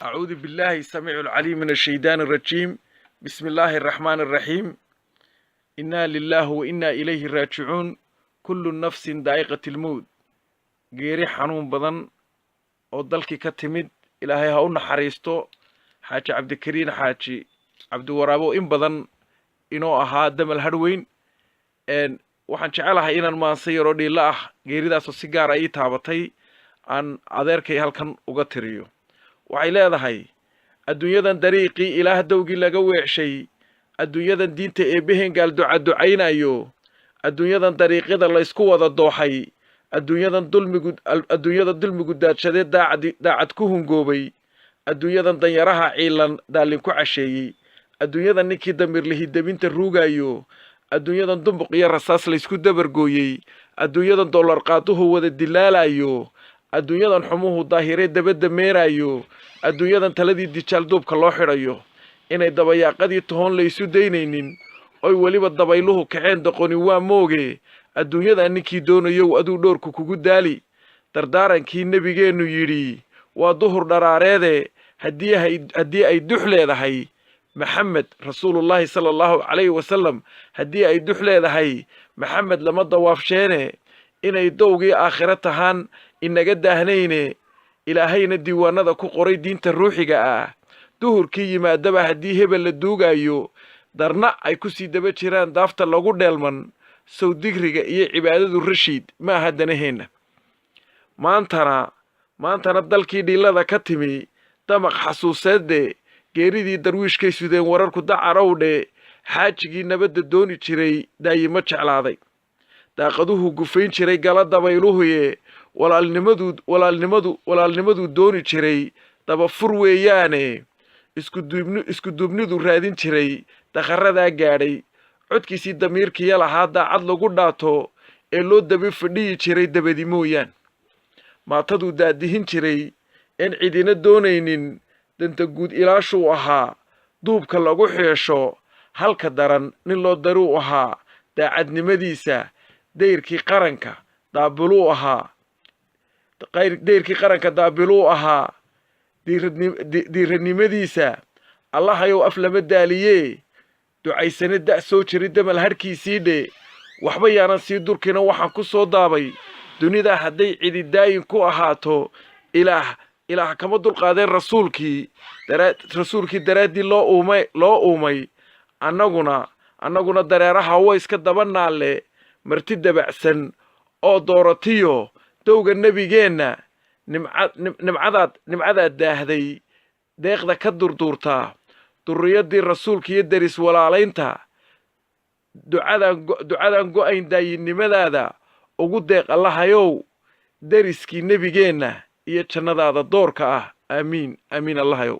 أعوذ بالله السميع العليم من الشيطان الرجيم. بسم الله الرحمن الرحيم. إنا لله وإنا إليه راجعون. كل نفس ذائقة الموت. Geeri xanuun badan oo dalkii ka timid. Ilaahay ha u naxariisto Xaaji Cabdikariin Xaaji Cabdiwaraabo, in badan inoo ahaa damal hadhweyn. Waxaan jecelahay inaan maanse yaroo dhiilo ah, geeridaasoo si gaara ii taabatay, aan adeerkay halkan uga tiriyo. Waxay leedahay: adduunyadan dariiqii Ilaah dowgii laga weecshay, adduunyadan diinta eebbaheen gaal ducaducaynayo, adduunyadan dariiqyada laysku wada dooxay, adduunyadan dulmigu, adduunyada dulmigu daadshadee daacad daacad ku hungoobay, adduunyadan danyaraha ciilan daalin ku casheeyey, adduunyadan ninkii damiir debinta ruugayo, adduunyadan dumbuq iyo rasaas laysku dabargooyey, adduunyadan dollar qaaduhu wada dilaalayo, adduunyadan xumuhu daahiree dabadda meerayo, adduunyadan taladii dijaal duubka loo xidhayo, inay dabayaaqadii tohon laysu daynaynin oy weliba dabayluhu kaceen, doqoni waa mooge. Adduunyadan ninkii doonayow, aduu dhoorku kugu daali. Dardaarankii nebigeennu yidhi waa duhur dharaareede, haddii ay dux leedahay Maxamed rasuulullaahi sala Allahu calayhi wasalam, haddii ay dux leedahay Maxamed lama dawaafsheene. Inay dowgii aakhiro tahaan inaga daahnayne, Ilaahayna diiwaanada ku qoray diinta ruuxiga ah. Duhurkii yimaadaba haddii hebel la duugaayo, darna ay ku sii daba jiraan daafta lagu dheelman, sow digriga iyo cibaadadu rashiid ma aha danaheenna. Maantana dalkii dhiilada ka timi, damaq xasuuseedde, geeridii darwiishkay sudeen wararku dacarowdhe. Xaajigii nabadda dooni jiray daayimo jeclaaday, daaqaduhu gufayn jiray gala dabayluhuye. Walaalnimaduu dooni jiray dabafur weeyaane, isku duubniduu raadin jiray dakharadaa gaadhay. Codkiisii damiirkiya lahaa daacad lagu dhaato ee loo daba fadhiyi jiray dabadi mooyaan. Maataduu daadihin jiray een cidina doonaynin, danta guud ilaashuu ahaa, duubka lagu xeesho halka daran nin loo daruu ahaa. Daacadnimadiisa dayrkii qaranka daabiluu ahaa, dayrkii qaranka daabiluu ahaa. Diiranimadiisa Allahayow af lama daaliyee, ducaysane da' soo jiray damal hadhkiisii dhe. Waxba yaanan sii durkina, waxaan ku soo daabay: dunida hadday cidi daayin ku ahaato, Ilaah Ilaah kama dulqaadeen. Rasuulkii daraaddii loo uumay, annaguna dareeraha wa iska daba naalle. Marti dabacsan oo dooratiyo dowga nebigeenna, nimcadaad daahday deeqda ka durduurtaa, durriyaddii rasuulka iyo deris walaalaynta, ducadan go'ayn daayinimadaada ugu deeq Allahayow deriskii nebigeenna iyo jannadaada doorka ah. Aamiin, aamiin Allahayow.